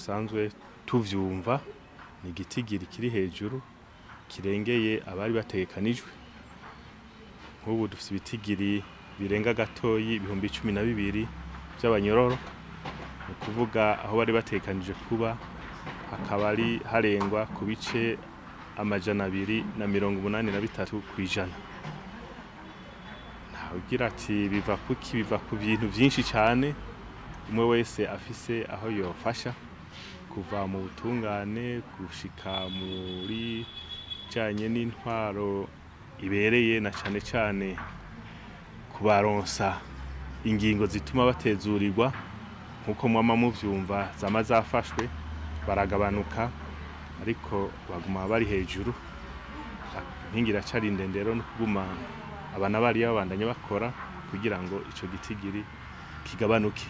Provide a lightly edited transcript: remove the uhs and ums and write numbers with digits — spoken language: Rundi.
Dusanzwe tuvyumva ni igitigiri kiri hejuru kirengeye abari bategekanijwe. Nk'ubu dufite ibitigiri birenga gatoyi 12,000 by'abanyororo, ni ukuvuga aho bari bategekanije kuba hakaba ari harengwa ku bice 283%. Ntawugira ati biva kuki, biva ku bintu vyinshi cane, umwe wese afise aho yofasha, kuva mu butungane gushika muri janye n'intwaro ibereye, na cane cane kubaronsa ingingo zituma batezurirwa nkuko mwama muvyumva zama zafashwe, baragabanuka ariko baguma bari hejuru. Inkingi iracari ndende rero, no kuguma abana bariya babandanya bakora kugira ngo ico gitigiri kigabanuke.